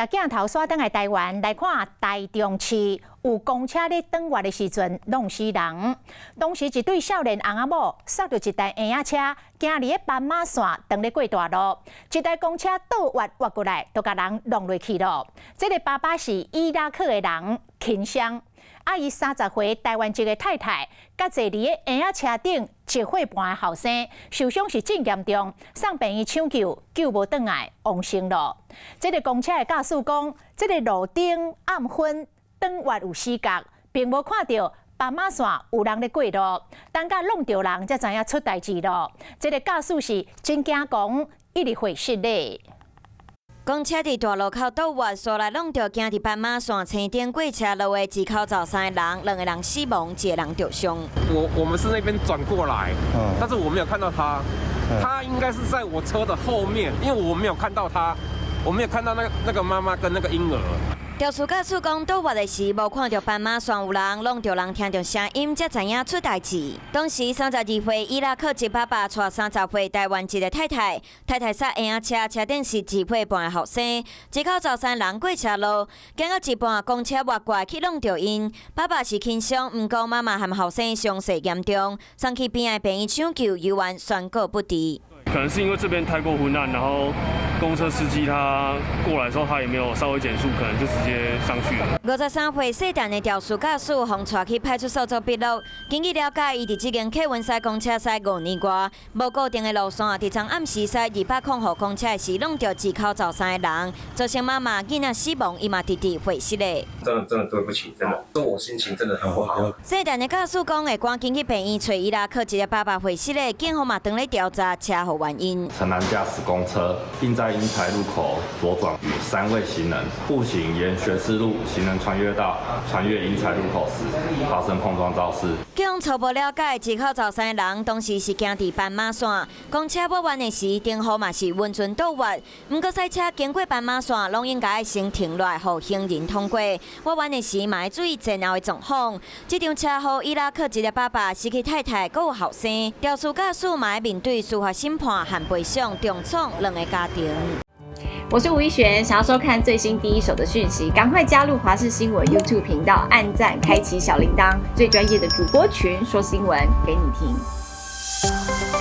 鏡頭煞轉來台灣來看，台中市有公車咧轉彎的時陣弄死人。當時一對少年翁仔某剎著一台嬰仔車，行佇咧斑馬線，當咧過大路，一台公車倒彎彎過來，就共人弄落去囉。這个爸爸是伊拉克的人，輕傷。啊，伊30歲台灣籍的太太，佮坐佇咧嬰仔車頂一歲半的後生，受傷是真嚴重，送病院搶救，救無轉來，往生囉。這个公車的駕駛講，這个路燈暗昏，轉彎有死角，並無看著斑馬線有人咧過路，等甲挵著人才知影出代誌囉。這个駕駛是真驚講，一直會失咧。公車佇大路口倒彎，煞來挵著行佇斑馬線青燈過車路的一口十三个人，兩個人死亡，一個人著傷。我們是那邊轉過來，但是我沒有看到他，他應該是在我車的後面，因為我沒有看到他，我沒有看到那個媽媽跟那個嬰兒。肇事駕駛講倒彎的時無看著斑馬線有人，挵著人聽著聲音才知影出代誌。當時32歲伊拉克籍爸爸帶30歲台灣籍的太太，太太駛嬰仔車，車頂是一歲半的後生，一口十三人過車路，行到一半公車彎過來去挵著𪜶。爸爸是輕傷，毋過媽媽和後生傷勢嚴重，送去邊仔病院搶救，猶原宣告不治。可能是因為這邊太過昏暗，然後公車司機他過來的時候，他也沒有稍微減速，可能就直接上去了。53歲姓陳的肇事駕駛，予帶去派出所做筆錄。根據了解，伊佇這間客運駛公車駛5年外，無固定的路線，佇昨暗時駛200號公車時，挵著一口十三個人，造成媽媽囡仔死亡，伊嘛佇佇血室咧。真的真的對不起，真的，對我心情真的很不好。姓陳的駕駛講會趕緊去病院揣伊拉克籍的爸爸血室咧，警方嘛當咧調查車禍原因。陳男駕駛公車，並在英才路口左轉，與三位行人步行沿學士路行人穿越道穿越英才路口時，發生碰撞肇事。警方初步了解，一口十三个人當時是行佇斑馬線，公車抹彎的時，燈號嘛是穩準倒彎。毋過賽車經過斑馬線，攏應該先停落來，予行人通過。抹彎的時嘛愛注意前後的狀況。這場車禍，伊拉克籍的爸爸失去太太，閣有後生，肇事駕駛嘛愛面對司法審判和賠償，重創兩个家庭。我是吳一璇，想要收看最新第一手的訊息，趕快加入華視新聞 YouTube 頻道，按讚，開啟小鈴鐺，最專業的主播群說新聞給你聽。